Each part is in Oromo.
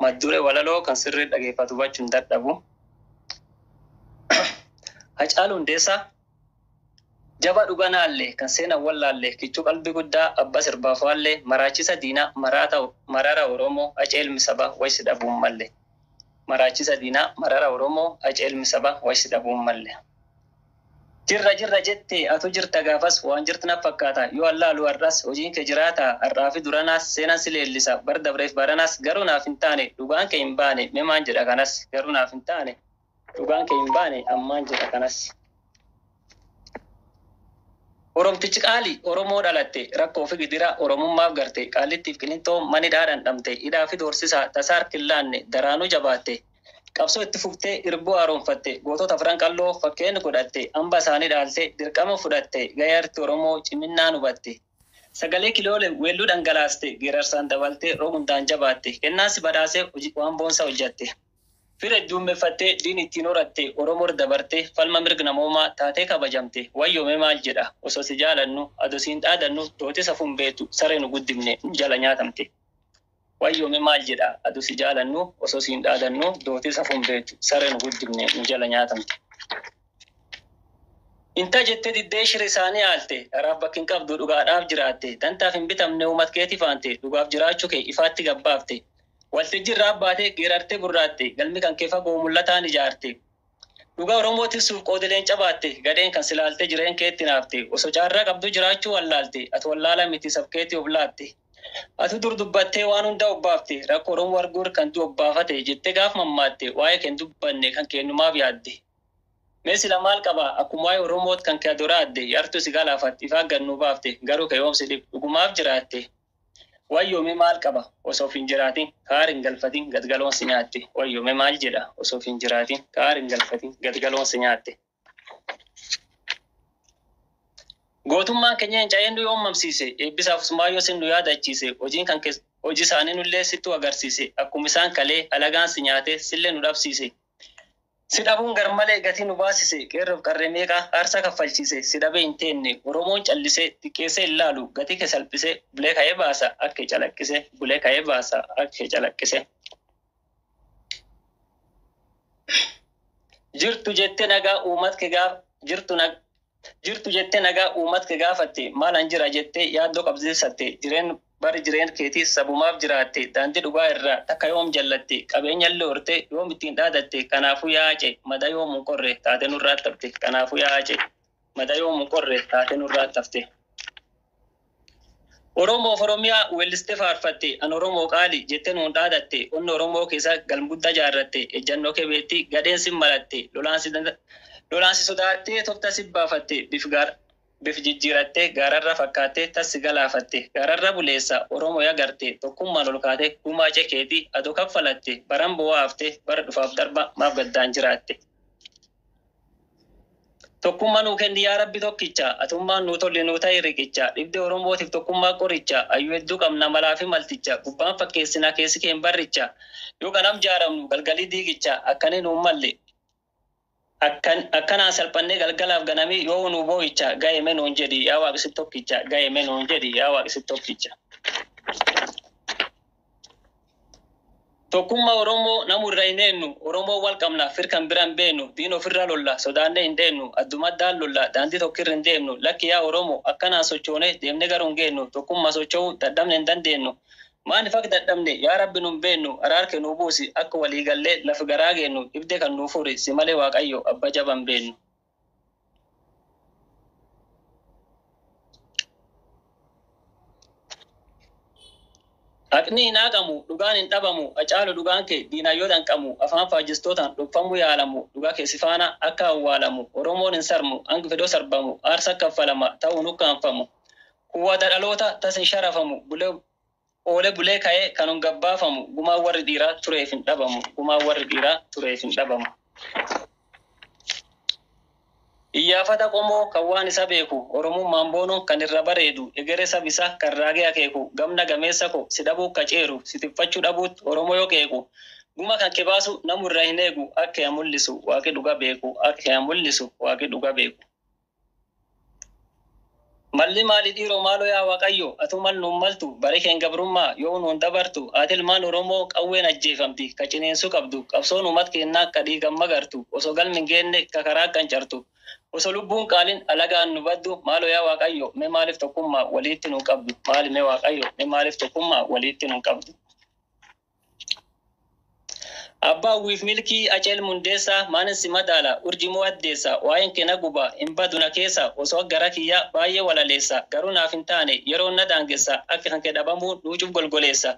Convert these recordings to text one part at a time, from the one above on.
Madduree walaloo kan sirrii dhageeffatu hubachuun dadhabu. Hacaaluu Hundeessaa jaba dhuganaallee kan seenan wallaallee kichuu qalbii guddaa abbaa sirbaaf waallee maraachisa diinaa marara Oromoo acee ilmi sabaa waysi dhabuun malle. Maraachisa diinaa marara Oromoo acee ilmi sabaa waysi dhabuun malle. Jirra jirra jettee atu jirta gaafas waan jirtu na fakkaata yoo allaalu har'as hojiin kee jiraata har'aa fi duranaas seenaan si leellisa bar dabreef baranaas garuu naaf hin taane dhugaan kee hin baane mee maan jedha kanas garuu naaf hin taane dhugaan kee hin baane ammaan jedha kanas. Oromtichi qaali Oromoo dhalatte rakkoo fi gidira Oromummaaf garte qaallittiif qilintoo mani dhaadhan dhamte hidhaa fi doorsisaa tasaa harkillaanne daraanuu jabaatte qabsoo itti fuftee irboo haaromfatte gootota afran qalloo fakkeenya godhatte hamba isaanii dhaalte dirqama fudhatte gahee arti Oromoo ciminnaan hubatte. Sagalee kiloolee weelluu dhangalaaste geerarsaan dabaltee rogundaan jabaatte kennaansi badhaasee waan boonsa hojjatte. Fira duumeffattee diin ittiin horatte Oromoo dabartee falma mirga namoomaa taatee kabajamte wayyoome maal jedha osoo si jaalannu adoo siin dhaadannu dooti safuun beektu saree nu guddifne nu jala nyaatamte. Wayyoome maal jedha adoo si jaalannu osoo siin dhaadannu dooti safuun beektu saree nu guddifne nu jala nyaatamte. Inta jettee diddee shira isaanii haalte dharaaf bakki hin qabdu dhugaadhaaf jiraatte dantaaf hin bitamne uumat keetii faante dhugaaf jiraachuu kee ifaatti gabbaafte. Waltajjii irraa baatee geerartee gurraatte galmi kan kee fagoo mul'ataan ijaarte. Dhugaa Oromoo tiksuuf qooda cabaatte gadheen kan silaaltee jireen keetti naafte osoo caarraa qabdu jiraachuu wallaalte ati wallaala miti sab keetii of laatte. Ati dur dubbattee waan hunda obbaafte rakkoo Oromoo arguur kan du obbaafate jettee gaaf mammaatte waa'ee keen dubbanne kan keennumaaf yaadde. Mee sila maal qaba akkuma waa'ee Oromoot kan kee adoraadde yartuu si galaafatti ifaa gannuu baafte garuu kee yoomsi dhib dhugumaaf jiraatte. Wayyoome maal qaba osoo of hin jiraatin kaar hin galfatin gadgaloon si nyaatte. Wayyoome maal jedha osoo of hin jiraatin kaar hin galfatin gadgaloon si nyaatte. Gootummaan keenya hin caa'een nu yoomamsiise eebbisaaf usmaayyoo sin nu yaadachiise hojiin kan hojii isaanii nullee sittu agarsiise akkuma isaan kalee alagaan si nyaate sillee nu dhabsiise. Si dhabuun garmalee gatii nu baasise qeerroof qarree meeqa aarsaa kaffalchiise si dhabee hin teenne Oromoon callisee xiqqeessee hin laalu gatii kee salphisee bulee ka'ee baasa akka calaqqise bulee ka'ee baasa akka calaqqise. Jirtu jettee nagaa uumat kee gaaf jirtu nag jirtu jettee nagaa uumat kee gaafatte maalan jira jettee yaaddoo qabsiisatte jireen bari jireen keetii sabumaaf jiraatte daandii dhugaa irraa takka yoom jallatte qabeenya illee horte yoom ittiin dhaadatte kanaafuu yaace mada yoom hin qorre taate nurraa tafte kanaafuu yaace mada yoom hin qorre taate nurraa tafte. Oromoof Oromiyaa weellistee faarfatte an Oromoo qaali jettee nuun dhaadatte onni Oromoo keessa galmuddaa jaarratte ejjannoo kee beetti gadheen si malatte lolaan si sodaattee tofta si baafatte bif jijjiiratte gaararra fakkaatte tas si galaafatte gaararra buleessa Oromoo yaa tokkummaan ol kaate gumaa cekeeti adoo kaffalatte baran bo'aafte bara dhufaaf darba maaf gaddaan jiraatte. Tokkummaa nuu kenni yaa Rabbi tokkicha atummaan nuu tolli nuu ta'e riqicha dhibdee Oromootiif tokkummaa qoricha ayyuu hedduu qabna malaa fi malticha gubbaan fakkeessinaa keessi keen barricha yoo kanam jaaramnu galgalii diigicha akkanii nuun malle akkanaan salphannee galgalaaf ganamii yoo nu boo'icha ga'eeme nuun jedhi yaa waaqsi tokkicha ga'eeme nuun jedhi yaa waaqsi tokkicha. Tokkummaa Oromoo namu irra hin eenyu Oromoo wal qabna firkan bira hin beenu diin ofirra lolla sodaannee hin deennu addumaddaan lolla daandii tokkirra hin deemnu lakki yaa Oromoo akkanaan sochoone deemne garuu hin geennu tokkummaa socho'uu dadhabne hin dandeenyu. Maaliif akka dadhabne yaa Rabbi nun beennu araarke nuu buusi akka walii gallee lafa garaa geennu dhibdee kan nuu furi si malee Waaqayyo abba jaban beennu. Haqni hin haqamu dhugaan hin dhabamu acaalu dhugaan kee diinaan danqamu afaan faajjistootaan dhokfamuu yaalamu dhugaa kee si faana akka awwaalamu Oromoon hin sarmu hangi fedhoo sarbamu aarsa kaffalama ta'uun ukkaanfamu kuwwata dhaloota tas hin sharafamu bulee oole bulee ka'ee kan hin gabbaafamu gumaa warri dhiiraa tureef hin dhabamu gumaa warri dhiiraa tureef hin dhabamu. Iyyaafata qomoo kan waan isa beeku Oromummaan boonu kan irra bareedu egere sab isaa kan raagee akeeku gamna gameessa ko si dhabuu kaceeru si tiffachuu dhabuutti Oromoo yoo qeequ guma kan kebaasu namu irra hin eegu akka yaa mul'isu waaqi dhuga beeku akka yaa mul'isu waaqi dhuga beeku. Malli maali dhiiroo maaloo yaa Waaqayyo, atu mal nuun maltu, bari keen gabrummaa yoo nuun dabartu, ati ilmaan Oromoo qawween ajjeefamti, ka ciniinsuu qabdu, qabsoon uumat kennaa ka dhiigan magartu, osoo galmi hin geenne ka karaa qancartu. Osoo lubbuun qaaliin alagaan nu baddu, maaloo yaa Waaqayyo, mee maaliif tokkummaa waliitti nu qabdu? Maali mee Waaqayyo, mee maaliif tokkummaa waliitti nu qabdu? Abbaa Wiif Milkii Aceel Mundeessaa, maanin si madaala, urji moo addeessa, waa'een kee na guba, hin badu na keessa, osoo gara kiyya baay'ee walaleessa, garuu naaf hin taane, yeroon na daangessa, akka kan kee dhabamuu nuucuuf golgoleessa.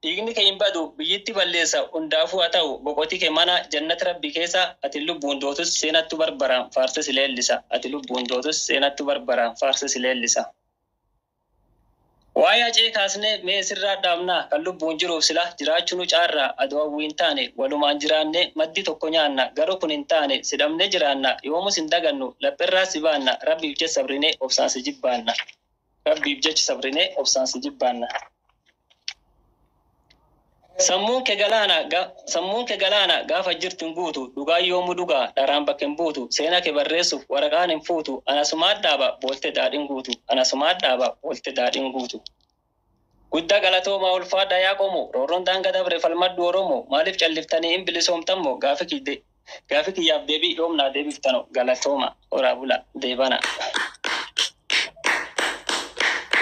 Dhiigni kee hin badu, biyyitti balleessa, hundaafuu haa ta'u, boqotii kee mana jannati Rabbi keessa, ati lubbuun dootus seenattu barbaraan faarsa si leellisa. Ati lubbuun dootus seenattu barbaraan faarsa si leellisa. Waa'ee Acee kaasnee mee sirraa dhaabnaa, kan lubbuun jiruuf sila jiraachuu nu caarraa, adoo hawwii hin taane walumaan jiraanne maddi tokko nyaanna, garuu kun hin taane sidhamne jiraanna, yoomus hin dagannu, lapherraa si baanna, Rabbiif jecha sabrinee obsaan si jibbaanna. Rabbiif jecha sabrinee obsaan si jibbaanna. Sammuun kee galaana gaafa jirtu hin guutu, dhugaan yoomuu dhugaa, dharaan bakka hin buutu, seenaa kee barreessuuf waraqaan hin fuutu, anasumaan dhaaba boolte daadhiin guutu, anasumaan dhaaba boolte daadhiin guutu. Guddaa galatoomaa, ulfaadha yaa qomo, roorroon daanga dabre, falmadhu Oromoo, maaliif calliftanii hin bilisoomtammo? Gaafi kiyyaaf deebii yoomnaa deebiftano? Galatooma, horaa bula, deebana.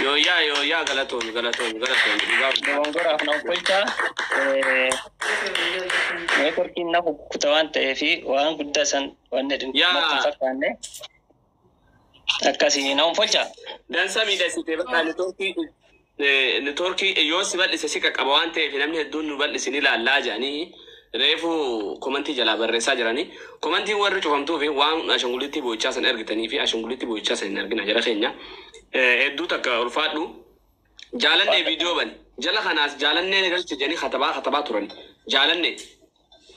Yooyyaa, yooyyaa, galatoomi, galatoomi, galatoomi, dhugaa. Dogongoraaf na okolchaa, networkiin na kukkuta waan ta'eefi waan guddaa san wanni natti hin fakkaanne. Akkasii na ofolchaa. Dansa miidhagsitee bakka networkii yoo si bal'ise si qaqqaba waan ta'eef, namni hedduun nu bal'isin ilaallaa jedhanii reefu komantii jalaa barreessaa jiranii. Komantiin warri cufamtuu fi waan ashangulittii boo'ichaa san ergitanii fi ashangulittii boo'ichaa san hin argina jara keenya. Hedduu takka ulfaadhu. Jaalannee viidiyoo bani. Jala kanaas jaalannee galche jedhanii katabaa katabaa turan. Jaalannee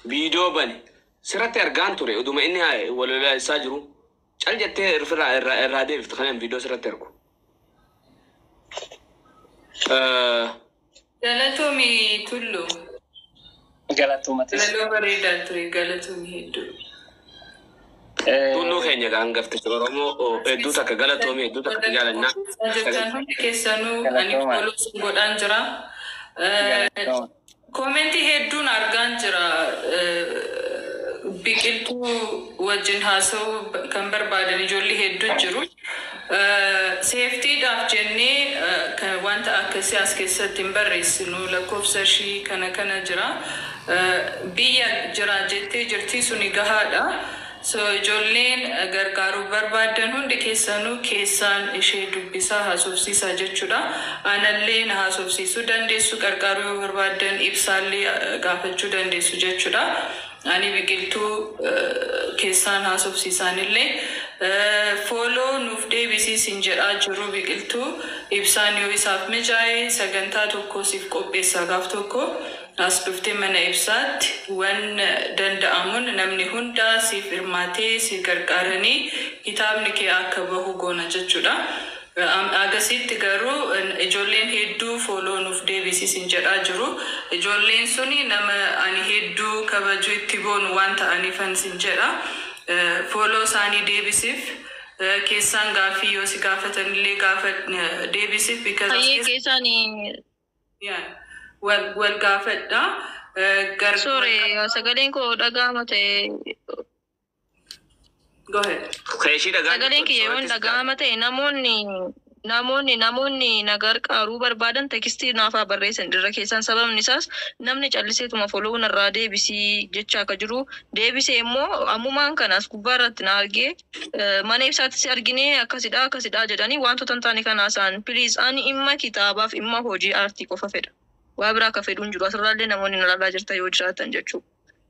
viidiyoo bani. Sirratti argaan ture oduma inni walolaa jiru. Cal jettee irraa irraa deebifte kanaan viidiyoo sirratti argu. Galatoomi, Tullu. Galatoomatis. Walaloo bareedaa ture, galatoomi hedduu. Tulluu keenya hangafticha Oromoo, hedduu takka galatoomi, hedduu takka jaalannaa. Jirtan hundi keessanuu ani Galatooma. Follow sin godhaan jira. Galatooma. Commentii hedduun argaan jira. Biqiltuu wajjin haasa'uu kan barbaadan ijoollee hedduu jiru. Safetydhaaf jennee kan wanta akkasii as keessatti hin barreessinu, lakkoofsa ishii kana kana jira. Biyya jira jettee jirti, suni gahaadha. So ijoolleen gargaaruu barbaadan hundi keessanuu keessaan ishee dubbisaa, haasofsiisaa jechuudha. Anallee na haasofsiisuu dandeessu, gargaaruu yoo barbaadan ibsaallee gaafachuu dandeessu jechuudha. Ani biqiltuu keessaan haasofsiisaanillee follow nuuf deebisiisin jedhaa jiru biqiltuu. Ibsaan yoo isaaf mijaa'e sagantaa tokko siif qopheessaa, gaaf tokko as dhuftee mana ibsaatti waan danda'amuun namni hunda siif hirmaatee si gargaaranii kitaabni kee akka bahu goona jechuudha. Agasitti garuu ijoolleen hedduu follow nuuf deebisiisin jedhaa jiru. Ijoolleen suni nama ani hedduu kabajuu itti boonu waan ta'aniifan sin jedha. Follow isaanii deebisiif. Keessaan gaaffii yoo si gaafatan illee gaafa deebisiif because as Hayyee keessa keessaan Yeah. Wal gaafadha. Sorry, sagaleen koo dhaga'ama ta'e. Go ahead. Keeshii dhagaa. Sagaleen kiyya yoo hin dhaga'ama ta'e, namoonni na gargaaruu barbaadan textii naaf haa barreessan irra keessaan. Sababni isaas namni calliseetuma follow narraa deebisii jecha akka jiru, deebisee immoo ammumaan kana as gubbaa irratti na argee mana ibsaattis arginee akkasidha akkasidha jedhanii wantoota hin taane kana isaan. Please, ani dhimma kitaabaaf, dhimma hojii aartii qofa fedha, waa biraa akka fedhu hin jiru. Asirraallee namoonni na ilaalaa jirtan yoo jiraatan jechuudha.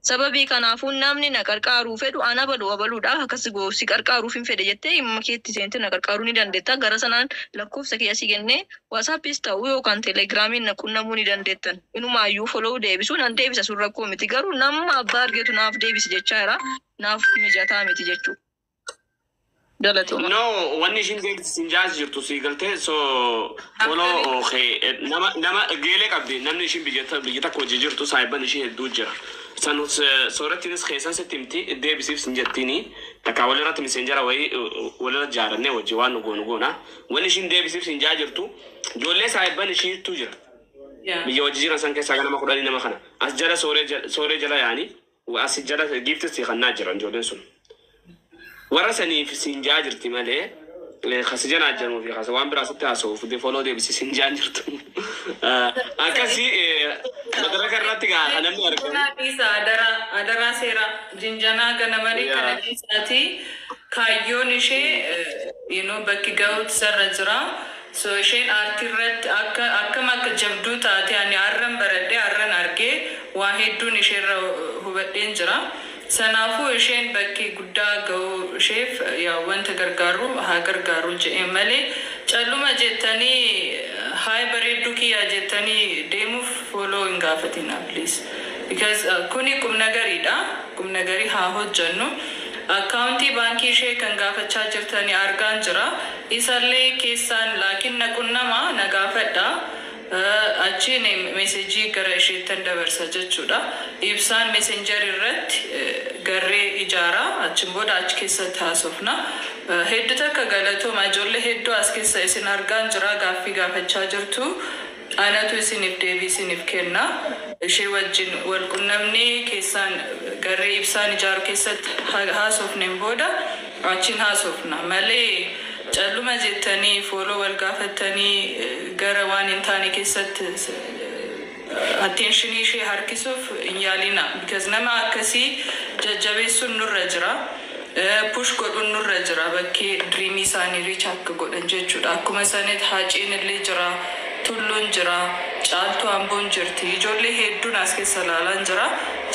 Sababii kanaafuu namni na qarqaaruu fedhu ana baluu abaluudhaaf akkas si qarqaaruuf hin fedhe jettee dhimma keetti seentee na qarqaaruu ni dandeetta. Gara sanaan lakkoofsa kiyya si kennee WhatsAppis ta'uu yookaan Telegramiin na qunnamuu ni dandeettan. Inumaayyuu follow deebisuu nan deebisa, sun rakkoo miti. Garuu nama abbaa argeetu naaf deebisi jechaa jira. Naaf mijataa miti jechuudha. Galatooma. No, wanni ishiin deebisiin jaas jirtu si galtee, so follow okay, nama geelee qabdi, namni ishiin biyya takka hojii jirtu saayibban ishii hedduu jira. San soorattiinis keessan sitti himti deebisiif sin jettiini takka walirratti miseenjara wayii walirra jaarannee wajji waan nu goonu goona. Wanni ishiin deebisiif sin jaa jirtu ijoollee saahibban ishiitu jira. Biyya wajji jiran san keessaa nama 10 nama kana. As jala sooree jala yaani as jala giiftis kannaa jiran ijoolleen sun. Warra saniif sin jaa jirti malee kasi janaa jedhamuu fi kasi waan biraa sitti haasa'uuf follow deebisi sin jaan jirtu. Akkasii madaraka irratti gaa namni argamu. Jinjanaa dhiisa adaraa adaraa seera jinjanaa kana malee kana dhiisaati kaayyoon ishee bakki ga'uutu sarra jira. So isheen aartii irratti akka akkam akka jabduu taate ani har'an baradhee har'an argee waa hedduun isheerra hubadheen jira. Sanaafuu isheen bakki guddaa ga'uu isheef yaa wanta gargaaru haa gargaaru jedhee malee calluma jettanii haay bareedduu kiyyaa jettanii deemuuf follow hin gaafatina, please. Because kuni qubna gariidha. Qubna garii haa hojjennu. Akkaawuntii baankii ishee kan gaafachaa jirtanii argaan jira. Isallee keessaan laakiin na qunnamaa na gaafadha. Achiin meesejii gara isheettan dabarsa jechuudha. Ibsaan Messenger irratti garee ijaara. Achiin booda achi keessatti haasofna. Hedduu takka galatooma ijoollee hedduu as keessa isin argaan jira gaaffii gaafachaa jirtu. Anatu isiniif deebii isiniif kenna. Ishee wajjin wal qunnamnee keessaan garee ibsaan ijaaru keessatti haasofneen booda achiin haasofna malee calluma jettanii follow wal gaafattanii gara waan hin taane keessatti attentionii ishee harkisuuf hin yaalina. Because nama akkasii jajjabeessuun nurra jira. Push godhuun nurra jira bakkee dreamii isaanii reach akka godhan jechuudha. Akkuma sanitti Haaceen illee jira, Tulluun jira, Caaltuu Amboon jirti. Ijoollee hedduun as keessa ilaalan jira.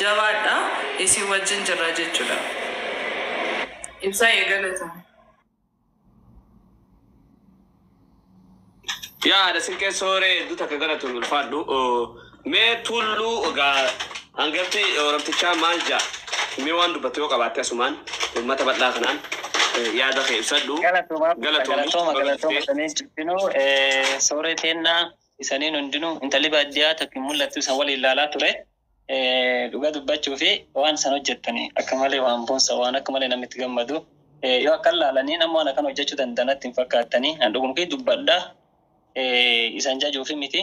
Jabaadha. Isin wajjin jirra jechuudha. Ibsaa eegalata. Yaa haadha sinqee sooree hedduu takka galatu ulfaadhu. Mee Tulluu egaa hangafti Oromtichaa maal jaa? Mee waan dubbatu yoo qabaatte asumaan uummata bal'aa kanaan yaada kee ibsadhu. Galatooma. Galatoomi. Galatooma galatooma isaniin cuftinuu sooree teennaa isaniin hundinuu intalli baadiyyaa takka hin mul'attu isan waliin ilaalaa ture. Dhugaa dubbachuu fi waan isan hojjettanii akka malee waan boonsa waan akka malee namatti gammadu. Yoo akka laalanii nama waan akkana hojjechuu danda'anatti hin fakkaattanii an dhugumkii dubbadhaa isan jajuu fi miti.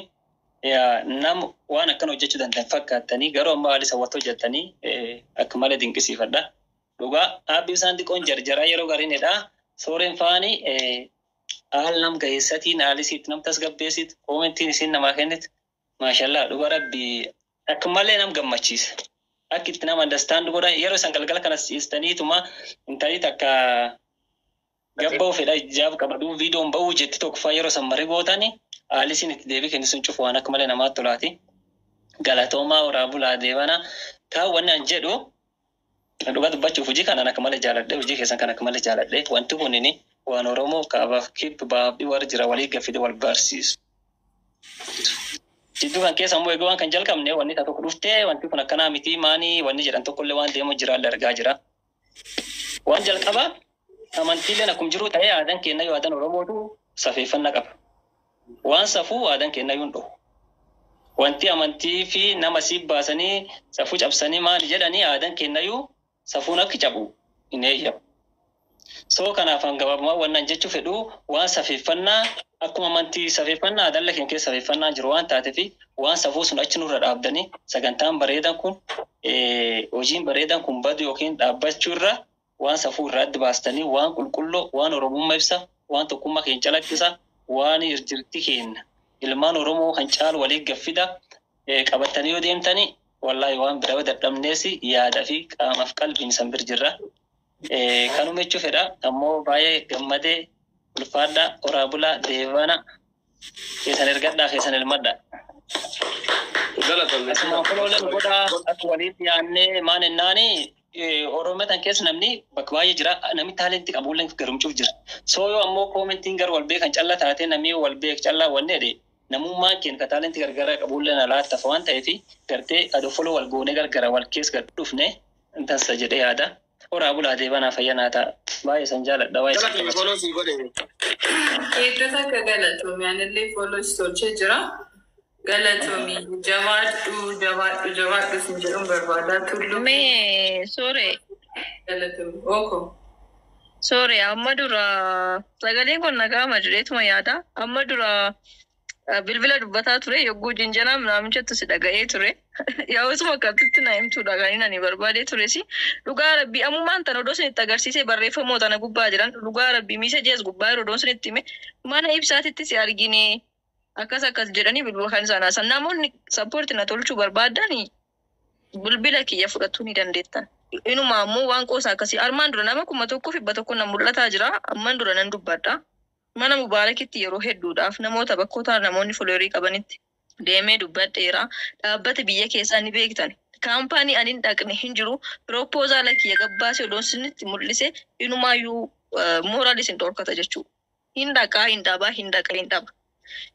Nam waan akkana hojjechuu danda'an fakkaattanii garuu amma haali isa wanta hojjettanii akka malee dinqisiifadha. Dhugaa dhaabbii isaan xiqqoon jarjaraa yeroo gariinidha. Sooreen faani haal nam gaheessatiin haali isiitti nam tasgabbeessit koomentiin isiin namaa kennit maashallaa dhugaa rabbii akka malee nam gammachiisa. Akka itti nama understand godhan yeroo isan galgala kanas ciistaniituma intalli takka gabba'uu fedha ijaab qabaduu viidiyoon ba'uu jetti tokko faa yeroo san marii gootani haalli isin itti deebii kenni sun cufu waan akka malee namaatti tolaati. Galatoomaa horaa bulaa deebana. Kaan wanni an jedhu dhugaa dubbachuuf hojii kanaan akka malee jaaladhe hojii keessan kan akka malee jaaladhe wanti kunini waan Oromoo kaabaaf kibba baaf warra jira walii gaffide wal barsiisu. Jidduu kan keessa immoo egaa waan kan jalqabne wanni tokko dhuftee wanti kun akkanaa miti maanii wanni jedhan tokkollee waan deemu jiraallee argaa jira. Waan jalqaba amantiileen akkuma jiru ta'ee aadaan keenya yoo aadaan Oromootu safeeffannaa qaba. Waan safuu aadaan keenya yoo hin dhohu. Wanti amantii fi nama siif baasanii safuu cabsanii maali jedhanii aadaan keenya yoo safuun akka cabu hin eeyyamu. So kanaaf gabaabummaa wannan jechuu fedhu waan safeeffannaa akkuma amantii safeeffannaa aadaan keenya keessa safeeffannaa jiru waan taateef waan safuu sun achi nurra dhaabdanii sagantaan bareedan kun hojiin bareedan kun badu yookiin dhaabbachuu irra waan safuu irraa adda baastanii waan qulqulluu waan Oromummaa ibsa waan tokkummaa keenya calaqqisa waan jirti keenya ilmaan Oromoo kan caalu walii gaffida qabatanii yoo deemtanii wallaahi waan biraa dadhabnees yaada fi qaamaaf qalbiin isan bir jirra. Kanuma jechuu fedha ammoo baay'ee gammadee ulfaadha horaa bulaa deebana keessan ergadhaa keessan ilmadha. Galatoomi. Asuma folooleen godhaa akka walitti yaannee maan ennaani Oromoo tan keessa namni bakka baay'ee jira namni taalentii qabulleen garumcuuf jira. So yoo ammoo koomentiin gar wal beekan calla taatee namni wal beek callaa wanni jedhe namummaan keenya ka taalentii gargaraa qabulleen alaa tafa waan ta'eef gartee adoo foloo wal goonee gargara wal keessa gad dhufne intansa jedhee yaada. Horaa bulaa deebanaa fayyanaa ta'a. Baay'ee san jaaladha baay'ee san Galatoomi kabaja. Follow sii godhe. Hedduu takka galatoomi. Anillee follow si tolchee jira. Galatoomi, jabaadhu, jabaadhu, jabaadhu sin jedhuun barbaada. Tulluu. Mee soore. Galatoomi. Oko. Soore, amma dura sagaleen kun nagaama jedheetuma yaada. Amma dura bilbila dubbataa ture, yogguu jinjanaa naamichatti si dhaga'ee ture. Yaa'usuma akkamitti na himtuudha kan inni ani barbaadee turesi. Dhugaa Rabbii, ammumaan tana odoo isinitti agarsiisee, barreeffamoota na gubbaa jiran, dhugaa Rabbii, miisa jees gubbaa yeroo odoo isinitti hime, mana ibsaatitti si argine akkas akkas jedhanii bilbila kan isaan haasan. Namoonni support na tolchuu barbaadani bilbila kiyya fudhachuu ni dandeettan. Inuma ammoo waan qoosaa akkasii armaan dura nama 1100 na mul'ataa jira. Ammaan dura nan dubbadha. Mana Mubaarakitti yeroo hedduudhaaf namoota bakkoota namoonni followerii qabanitti deemee dubbadheera. Dhaabbata biyya keessaa ni beektan. Kaampaanii ani hin dhaqne hin jiru. Proposala kiyya gabbaasee odoon isinitti mul'ise, inumaayyuu moral isin dhorkata jechuudha. Hin dhaqaa, hin dhabaa, hin dhaqa, hin dhaba.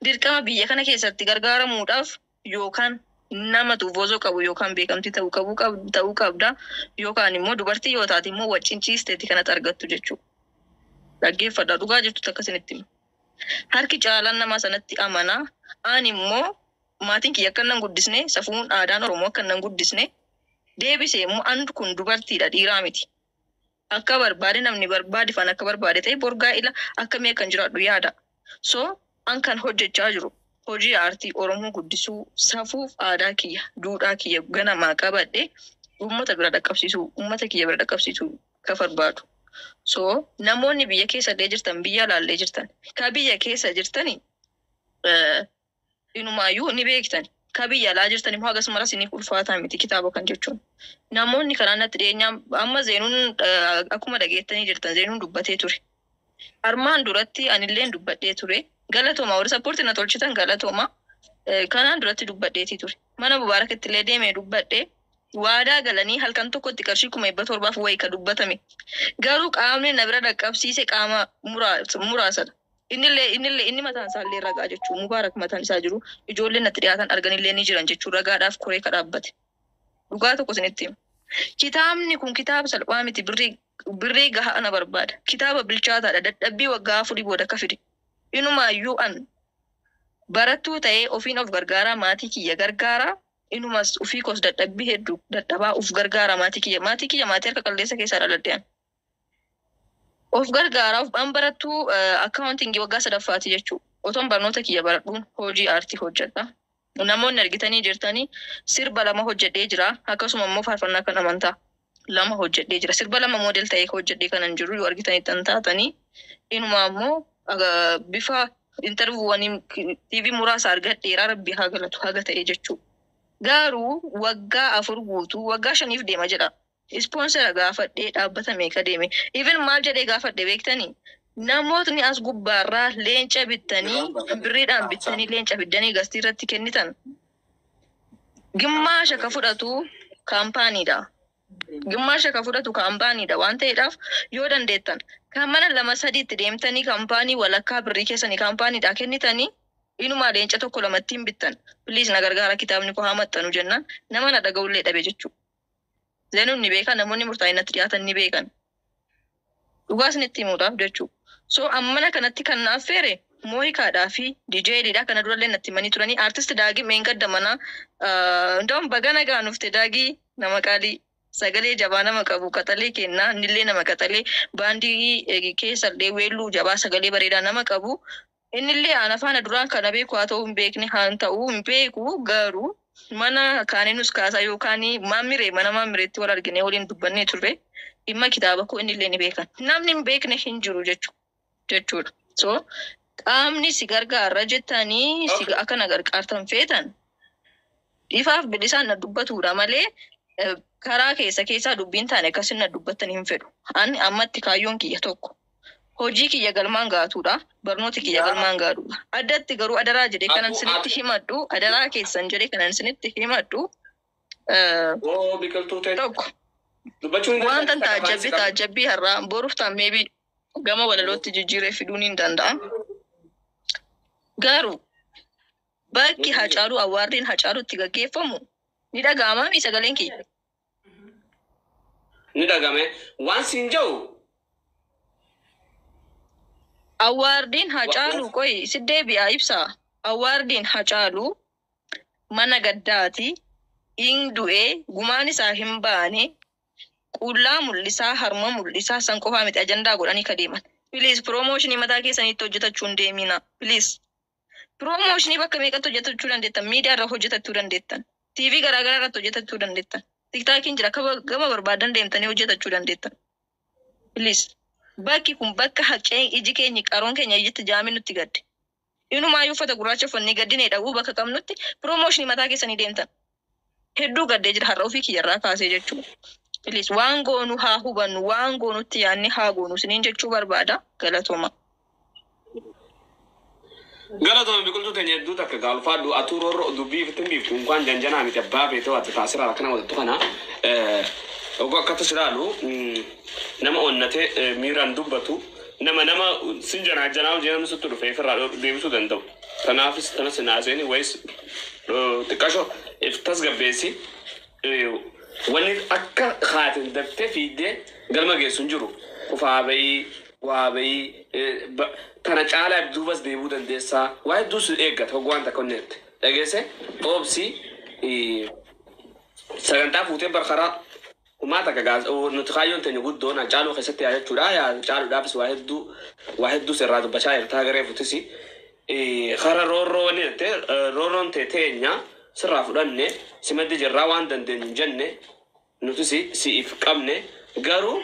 Dirqama biyya kana keessatti gargaaramuudhaaf yookaan nama tuufoosoo qabu yookaan beekamtii ta'uu qabu ta'uu qabda, yookaan immoo dubartii yoo taate immoo waccinciisteeti kanatti argattu jechuudha. Dhaggeeffadha, dhugaa jirtu takka isinitti hima. Harki caalaan nama sanatti amanaa. Ani immoo maatiin kiyya akka nan guddisne, safuun aadaan Oromoo akka nan guddisne, deebisee immoo an kun dubartiidha, dhiiraa miti. Akka barbaade namni barbaade fan akka barbaade ta'e borgaa ila akkamii akkan jiraadhu yaada. So an kan hojjechaa jiru hojii aartii Oromoo guddisuu, safuuf aadaa kiyya, duudhaa kiyya ganamaa qabadhe uummata bira dhaqqabsiisuu, uummata kiyya bira dhaqqabsiisuu ka barbaadu. So namoonni biyya keessa illee jirtan, biyya alaallee jirtan, ka biyya keessa jirtani inumaayyuu ni beektan. Ka biyya alaa jirtan immoo hagas mara isiniif ulfaataa miti kitaaba kan jechuun. Namoonni karaa natti dhiyeenyaan amma Zeenuun akkuma dhageettanii jirtan Zeenuun dubbatee ture. Armaan duratti anilleen dubbadhee ture. Galatooma, warri support na tolchitan galatooma. Kanaan duratti dubbadheetii ture. Mana Mubaarakitti illee deemee dubbadhee, waadaa galanii halkan tokkotti qarshii 700,000 wayii ka dubbatame. Garuu qaamni na bira dhaqqabsiise qaama muraasadha. Innillee inni mataan isaallee ragaa jechuun Mubaarak mataan isaa jiru, ijoolleen natti dhiyaatan arganillee ni jiran jechuun ragaadhaaf koree ka dhaabbate. Dhugaa tokko isinitti hima. Kitaabni kun kitaaba salphaa miti, birrii gahaa na barbaada. Kitaaba bilchaataadha. Dadhabbii waggaa 4 booda akka fide. Inumaayyuu an barattuu ta'ee ofiin of gargaaraa, maatii kiyya gargaaraa, inumas ofii koos dadhabbii hedduu dadhabaa of gargaaraa, maatii kiyya maatii harka qalleessa keessaa dhaladhe an. Of gargaaraa of an barattuu accountingii waggaa sadaffaati jechuudha. Otoon barnoota kiyya baradhuun hojii aartii hojjedha. Namoonni argitanii jirtanii sirba lama hojjedhee jira. Akkasuma immoo faarfannaa kan amantaa lama hojjedhee jira. Sirba lama model ta'ee hojjedhee kanan jiru yoo argitanii tan taatanii, inuma ammoo bifa interviewwanii TV muraasa argadheera, Rabbi haa galatu haga ta'e jechuudha. Garuu waggaa 4 guutuu, waggaa 5f deema jedha. Sponsora gaafadhee dhaabbata meeqa deeme. Even maal jedhee gaafadhe beektanii? Namootni as gubbaarraa leenca bittanii, birriidhaan bittanii, leenca fiddanii gastii irratti kennitan. Gimmaasha ka fudhatu kaampaaniidha. Gimmaasha ka fudhatu kaampaaniidha waan ta'eedhaaf, yoo dandeettan kan mana lama sadiitti deemtanii kaampaanii walakkaa birrii keessanii kaampaaniidhaa kennitanii, inumaa leenca tokko lamatti hin bittan. Please na gargaara, kitaabni koo haa maxxanu jennaan nama na dhaga'ullee dhabe jechuudha. Zeenuun ni beekan, namoonni murtaa'in natti dhiyaatan ni beekan. Dhugaa isinitti himuudhaaf jechuudha. So ammana kanatti kan na affeere Mooyikaadhaa fi DJ'dha. Kana durallee natti himanii turanii. Artist Daagii meengadda mana ndawum baga nagaa nufte. Daagii nama qaalii, sagalee jabaa nama qabu, qaxalee kennaa, innillee nama qaxalee, baandii keessallee weelluu jabaa, sagalee bareedaa nama qabu. Innillee ana faana duraan kana beeku haa ta'uu hin beekne haa ta'uu hin beeku, garuu mana kaaninus kaasaa yookaan maammiree mana maammireetti wal argine waliin dubbannee turre. Dhimma kitaaba koo innillee ni beekan. Namni hin beekne hin jiru jechuudha. So qaamni si gargaarra jettanii si akka na gargaartan feetan ifaaf bilisaan na dubbatudha malee karaa keessa keessaa dubbiin taane akkasin na dubbattan hin fedhu. Ani ammatti kaayyoon kiyya tokko. Hojii kiyya galmaan gaatuudha. Barnooti kiyya galmaan gaadhuudha. Addatti garuu adaraa jedhee kanan isinitti himadhu, adaraa keessan jedhee kanan isinitti himadhu Oo, biqiltuu ta'e. tokko. Dubbachuun hin Wanta dandeessu, taajjabbii taajjabbii har'aa boruuf ta'an maybe gama walalootti jijjiiree fiduun hin danda'a. Garuu bakki Hacaaluu, awardiin Hacaaluu itti gaggeeffamu ni dhaga'amaa mi sagaleen kiyya? Ni dhagame. Waan siin jedhu. Awardiin Hacaaluu, qoyi si deebi'aa ibsaa. Awardiin Hacaaluu Mana gaddaati. In du'ee gumaan isaa hin baane, qullaa mul'isaa, harma mul'isaa, san qofaa miti ajandaa godhanii ka deeman. Please, promotionii mataa keessaniitti hojjetachuu hin deemina. Please. Promotionii bakka meeqatti hojjetachuu dandeettan? Miidiyaa irra hojjetachuu dandeettan. TV garaagaraa irratti hojjetachuu dandeettan. TikTokiin jira, gama barbaadan deemtanii hojjetachuu dandeettan. Please. Bakki kun bakka haqee iji keenya, qaroon keenya ijatti jaamee nutti gadde. Inumaayyuu uffata gurraacha uffannee gaddinee dhaguu bakka qabnutti promotionii mataa keessanii deemtan. Hedduu gaddee jira har'a ofii kiyyarraa kaasee jechuudha. Please, waan goonu haa hubannu, waan goonutti yaadne haa goonu isiniin jechuu barbaada. Galatooma. Galatooma biqiltuu teenya, hedduu takka gaalfaadhu. Atuu roorroo dubbii ifitti hin biiftu unkaan janjanaa miti, abbaa feetee ati taasiraa akkana godhattu kana oguu akkattis ilaalu nama onnatee miiraan dubbatu, nama sin janaa janaa hojii namni sitti dhufee ofirraa deebisuu danda'u. Kanaafis tanas naaseen wayis xiqqasho if tasgabbeessi, wanni akka haatin daftee fiiddee galma geessu hin jiru. Kufaa bayii waa bayii tana caalaa duubas deebuu dandeessaa. Waa hedduu si eeggata hogguu waan takka onneette. Dhageesse, obsi, sagantaa fuutee barkaraa humaa takka gaas nuti kaayyoon teenya guddoon caaluu keessatti yaa jechuudha. Yaa caaluudhaafis waa hedduu sirraa dubbachaa jirtaa garee futisi. Kara roorroo wanni jettee roorroon tee teenya sirraa fudhanne simaddi jirraa waan dandeenyu hin jenne, nutis si'if qabne, garuu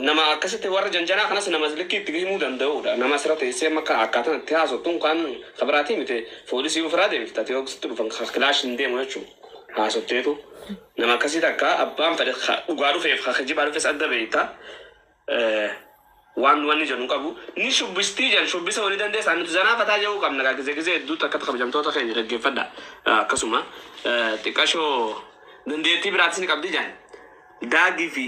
nama akkasitti warra janjanaa kanas nama likkii itti himuu danda'udha. Nama asirra teessee amma akkaataan itti haasoftuun kan kabiraatii miti, foolisii ofirraa deebifta yoo sitti dhufan kilaash hin deemu jechuudha. Haasofteetu nama akkasii takka abbaan fedhe dhugaa dhufeef kijibaa dhufes adda beekta. Waan wanni jennu qabu ni shubbistii jedhan, shubbisa walii dandeessaa, nuti zanaa fataa jedhuu qabna gaa gizee gizee hedduutti akka kabajamtoota keenya dhaggeeffadha. Akkasuma xiqqashoo dandeettii biraatis ni qabdi jedhan. Daagii fi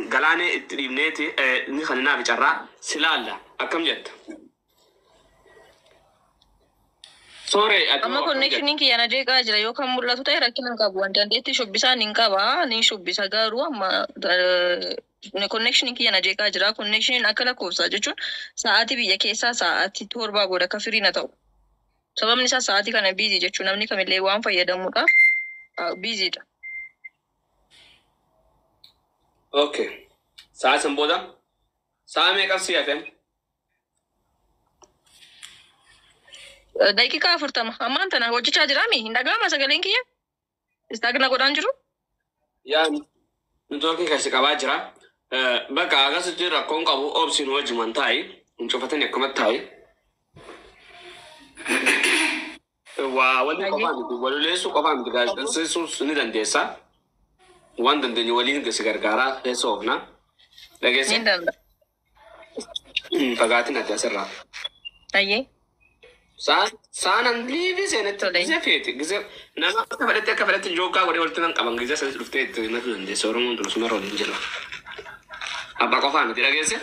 galaanee itti dhiibneeti ni kan naaf carraa silaalla akkam jetta? Sooree ati Amma hoo akkam jetta? Connectioniin kiyya na jeeqaa jira yoo kan mul'atu ta'e rakkina hin qabu. Waan dandeettii shubbisaan hin qaba, ni shubbisa, garuu amma connectioniin kiyya na jeeqaa jira. Connectioniin akka lakkoofsaa jechuun sa'aatii biyya keessaa sa'aatii 7 booda akka firii na ta'u. Sababni isaa sa'aatii kana busy jechuun namni kamillee waan fayyadamuudhaaf busydha. Okay. Sa'a san booda sa'a meeqa si hafe? Daqiiqaa 40 ammaan tana hojjechaa jiraami, hin dhaga'ama sagaleen kiyya? Istaagna godhaan jiru? Yaa, networkiin keessa qabaa jira. Bakka akkasitti rakkoon qabu, obsiin wajjuman taa'i. Hin cufatin, akkamatti taa'i. Waa wanni Hayyee. qofaa miti, waloleessuu qofaa miti, gaazexeessuus ni dandeessa. Waan dandeenyu waliin si gargaaraa keessa oofna. Dhageesse? Ni danda'a. Fagaatin ati asirraa. Hayyee. Saanan liivii seenetti Tole. gizee feete gizee nama akka fedhetti jookaa godhee walitti nan qaban, gizee sanis dhuftee itti himachuu dandeessa. Oromoon tun suma waliin jira. Abbaa qofaa miti, dhageesse?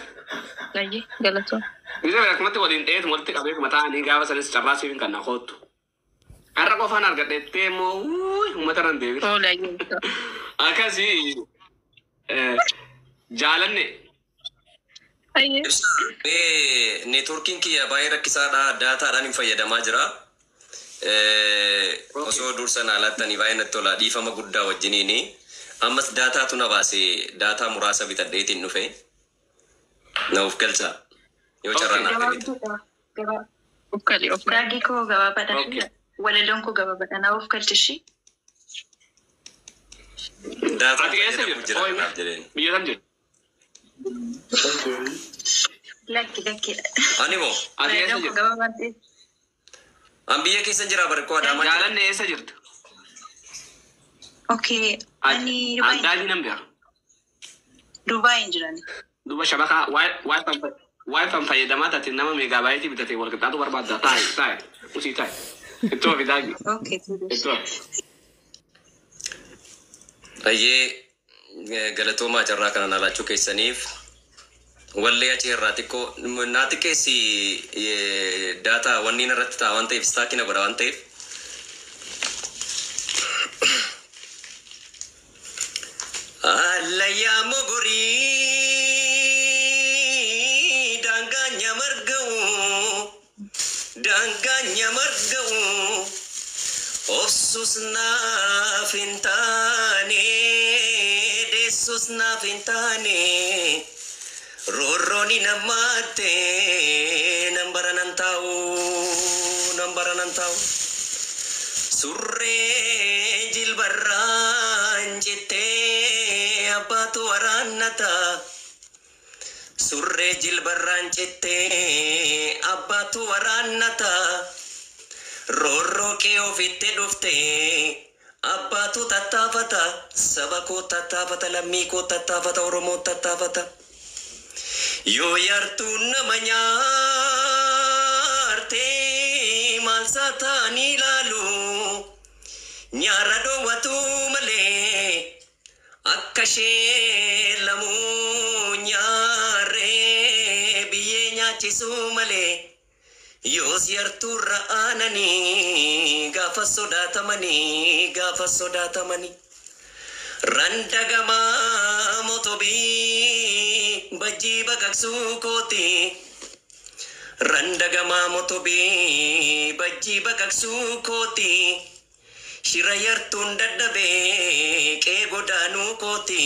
Hayyee, galatoon. Gizee fedhe akkumatti waliin dheetu walitti qabee mataa gaafa sanis carraa siif hin kannaa koottu. Har'a qofaan argadhettee immoo wuuy uummata irra hin deebiin. Tole, hayyee. Akkasii jaalanne. Hayyee. Ibsa, networkiin kiyya baay'ee rakkisaadha. Daataadhaan hin fayyadamaa jira. Osoo dursa naa laattanii baay'ee natti tola. Dhiifama guddaa wajjiniini. Ammas daataatu na baase, daataa muraasa bitadheetiin dhufe. Na of galcha. Yoo carraa naa kennite. Gabaabduudha. Of kali, of kali. Daagii koo gabaabaadha. Okay. Walaloon koo gabaabaadha. Na of galchishi. Daataa Ati eessa fayyadamu jirta? jira Ooyi, kanaaf jedheen. biyya kam jirta? Lakki, lakki. Ani moo? Ati eessa Walaloon koo jirta? gabaabaa ta'e. An biyya keessa jira, barkoo Adaamaa jira. Jaalanne, eessa jirta? Okay. Ani Dubaay. Daagii nan beeka. Dubaay hin jiran. Duba shabakaa WiFi fayyadamaa taate, nama megabyteii bitate wal qixxaatu barbaadda. Taa'i, taa'i, usii taa'i. Ittoo fi daagii. Okay. Ittoo. Baay'ee galatoomaa carraa kana na laachuu keessaniif. Wallee achi irraa xiqqoo naa xiqqeessi, daataa wanni irratti ta'a waan ta'eef, stuck na godha waan ta'eef. Allayyaa mogorii daangaa nyamarga'u, daangaa nyamarga'u, Obsus naaf hin taane, deessus naaf hin taane, roorrooni namaatte nan bara nan taa'u, nan bara nan taa'u. Surree jilbarraan cittee abbaatu waraannata. Surree jilbarraan cittee abbaatu waraannata. Roorroo kee ofitti dhufte abbaatu tattaafata. Saba koo tattaafata, lammii koo tattaafata, Oromoo tattaafata. Yoo yartuun nama nyaarte maal isaa ta'anii ilaalu, nyaara dhoowwatu malee akka ishee lamuu nyaarree biyyee nyaachisuu malee. Yoos yartuurra aananii gaafa sodaatamanii, gaafa sodaatamanii. Randagamaa motobii bajjii baqaqsuu kooti. Randagamaa motobii bajjii baqaqsuu kooti. Shira yartuun dadhabee qee godaanuu kooti.